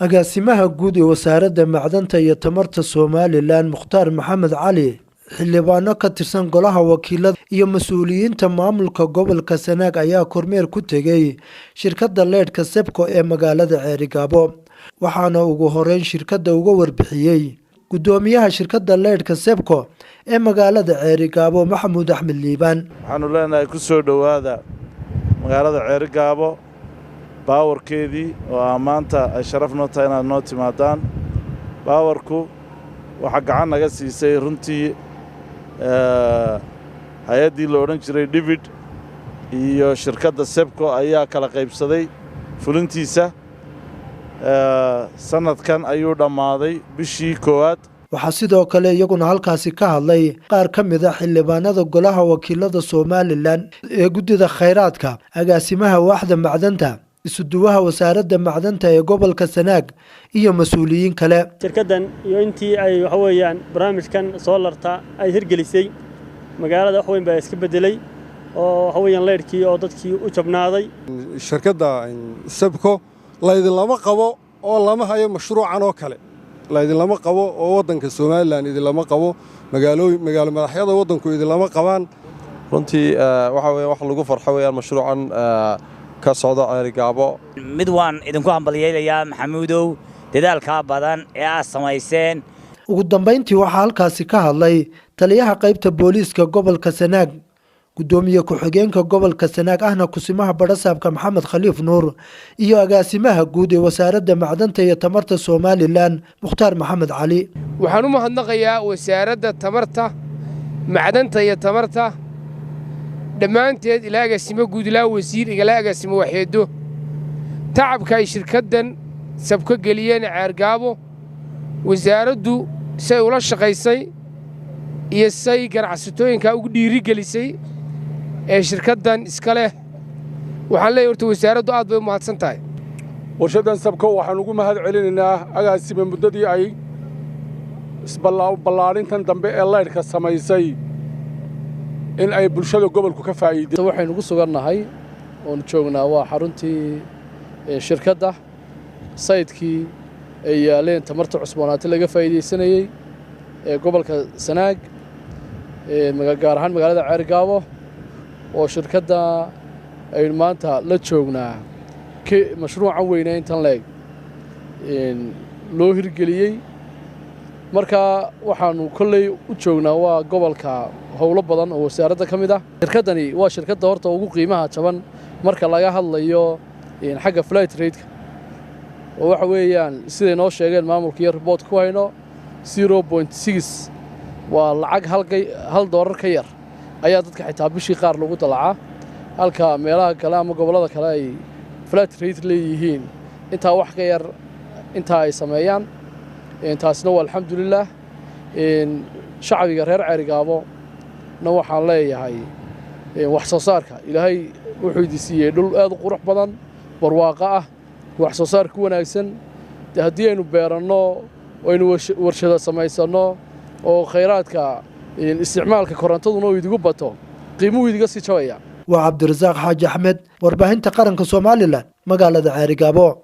Agaasimaha guud ee Wasaaradda Macdanta iyo Tamarta Somaliland, Mukhtaar Maxamed Cali, xildhibaano ka tirsan Golaha Wakiilada iyo mas-uuliyiinta maamulka gobolka Sanaag ayaa kormeer ku tegey shirkadda leydhka SEBCO ee magaalada Ceerigaabo. Waxaana ugu horeyn shirkadda uga warbixiyey guddoomiyaha shirkadda leydhka SEBCO ee magaalada Ceerigaabo, Maxamuud Axmed Liibaan. Waxaanu leenahay, ku soo dhowaada magaalada Ceerigaabo powerkeedii, oo ah maanta ay sharaf noo tahay inaad noo timaadaan. Powerku waxaa gacan naga siisay runtii hay-addii la odhan jiray DFID iyo shirkadda SEBCO ayaa kala qaybsaday fulintiisa. Sannadkan ayuu dhammaaday bishii koowaad. Waxaa sidoo kale iyaguna halkaasi ka hadlay qaar ka mid ah xildhibaanada Golaha Wakiilada Somaliland ee guddida khayraadka, agaasimaha waaxda macdanta, isuduwaha Wasaaradda Macdanta ee gobolka Sanaag iyo mas-uuliyiin kale. Shirkaddan iyo intii ay, waxa weeyaan, barnaamijkan solarta ay hirgelisay, magaalada wax weyn baa iska beddelay oo, waxa weeyaan, leydhkii oo dadkii u jabnaaday. Shirkadda SEBCO laydinlama qabo oo lama hayo mashruucan oo kale, laydinlama qabo oo waddanka Somaliland idinlama qabo, magaalooyin magaalo madaxyada waddanku idinlama qabaan. Runtii waxa weya wax lagu farxo weeyaan mashruucan ka socda Ceerigaabo. Mid waan idinku hambalyaynayaa, Maxamuudow, dadaalkaa badan ee aad samayseen. Ugu dambayntii waxaa halkaasi ka hadlay taliyaha qaybta booliiska gobolka Sanaag, guddoomiye ku-xigeenka gobolka Sanaag ahna kusimaha badhasaabka, Maxamed Khaliif Nuur, iyo agaasimaha guud ee Wasaaradda Macdanta iyo Tamarta Somaliland, Mukhtaar Maxamed Cali. Waxaan u mahadnaqayaa Wasaaradda Tamarta, Macdanta iyo Tamarta dhammaanteed, ilaa agaasimo guud, ilaa wasiir, ilaa agaasimo waxeedo, tacabka ay shirkaddan SEBCO geliyeen Ceergaabo, wasaaraddu say ula shaqaysay iyo say ganacsatooyinka ugu dhiiri gelisay ee shirkaddan iska leh. Waxaan leeyahy, horta wasaaraddu aad bay u mahadsan tahay. Warshaddan SEBCO waxaan ugu mahad celinaynaa, agaasime, muddadii ay ballaadhintan dambe ee laydhka samaysay in ay bulshada gobolku ka faa'iideen. Waxaynu ku sugannahay oonu joognaa waa xaruntii shirkadda, site-kii ay yaaleen tamarta cusboonaata laga faa'iidaysanayey ee gobolka Sanaag, gaar ahaan magaalada Ceergaabo, oo shirkadda aynu maanta la joognaa mashruucan weyne intan leeg loo hirgeliyey. Marka waxaannu kolley u joognaa waa gobolka howlo badan oo wasaaradda ka mid ah. Shirkaddani waa shirkadda horta ugu qiimaha jaban marka laga hadlayo xagga flat rateka, oo waxa weeyaan, siday noo sheegeen maamulka iyo report ku hayno, 0.6 waa lacag hal doolar ka yar ayaa dadka xitaa bishii qaar lagu dalacaa, halka meelaha kale ama gobollada kale ay flat rate leeyihiin, intaa wax ka yar intaa ay sameeyaan. Taasina waa alxamdulilaah. Shacbiga reer Ceerigaabo na waxaan leeyahay, wax soo saarka Ilaahay wuxuu idi siiyey dhul aad u qurux badan, barwaaqo ah, wax soo saar ku wanaagsan. De haddii aynu beeranno, aynu warshado samaysanno oo khayraadka isticmaalka korontaduna uu idigu bato, qiimuhu idiga sii jabaya. Waa Cabdirasaaq Xaaji Axmed, warbaahinta qaranka Somaliland, magaalada Ceerigaabo.